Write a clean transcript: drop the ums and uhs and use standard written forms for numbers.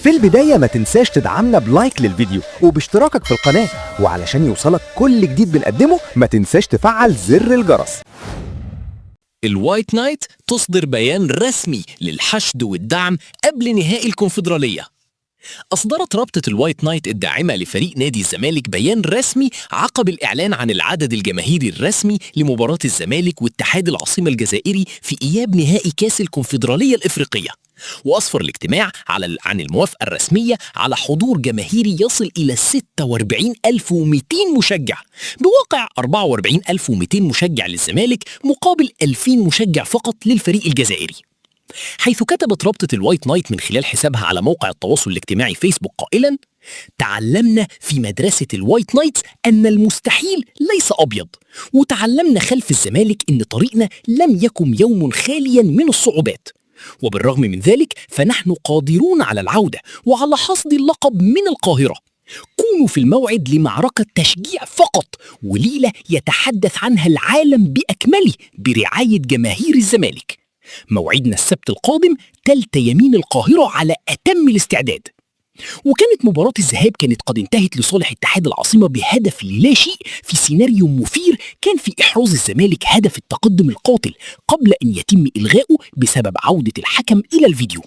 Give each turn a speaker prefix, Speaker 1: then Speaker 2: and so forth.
Speaker 1: في البداية ما تنساش تدعمنا بلايك للفيديو وباشتراكك في القناة، وعلشان يوصلك كل جديد بنقدمه ما تنساش تفعل زر الجرس.
Speaker 2: الوايت نايت تصدر بيان رسمي للحشد والدعم قبل نهائي الكونفدرالية. أصدرت رابطة الوايت نايت الداعمة لفريق نادي الزمالك بيان رسمي عقب الإعلان عن العدد الجماهيري الرسمي لمباراة الزمالك واتحاد العاصمة الجزائري في إياب نهائي كأس الكونفدرالية الإفريقية، وأسفر الاجتماع عن الموافقة الرسمية على حضور جماهيري يصل إلى 46200 مشجع، بواقع 44200 مشجع للزمالك مقابل 2000 مشجع فقط للفريق الجزائري. حيث كتبت رابطة الوايت نايت من خلال حسابها على موقع التواصل الاجتماعي فيسبوك قائلا: تعلمنا في مدرسة الوايت نايت أن المستحيل ليس أبيض، وتعلمنا خلف الزمالك أن طريقنا لم يكن يوم خاليا من الصعوبات، وبالرغم من ذلك فنحن قادرون على العودة وعلى حصد اللقب من القاهرة. كونوا في الموعد لمعركة تشجيع فقط، وليلة يتحدث عنها العالم بأكمله برعاية جماهير الزمالك. موعدنا السبت القادم تلت يمين القاهرة على أتم الاستعداد. وكانت مباراة الذهاب كانت قد انتهت لصالح اتحاد العاصمة بهدف لا شيء في سيناريو مثير كان في إحراز الزمالك هدف التقدم القاتل قبل أن يتم إلغاؤه بسبب عودة الحكم إلى الفيديو.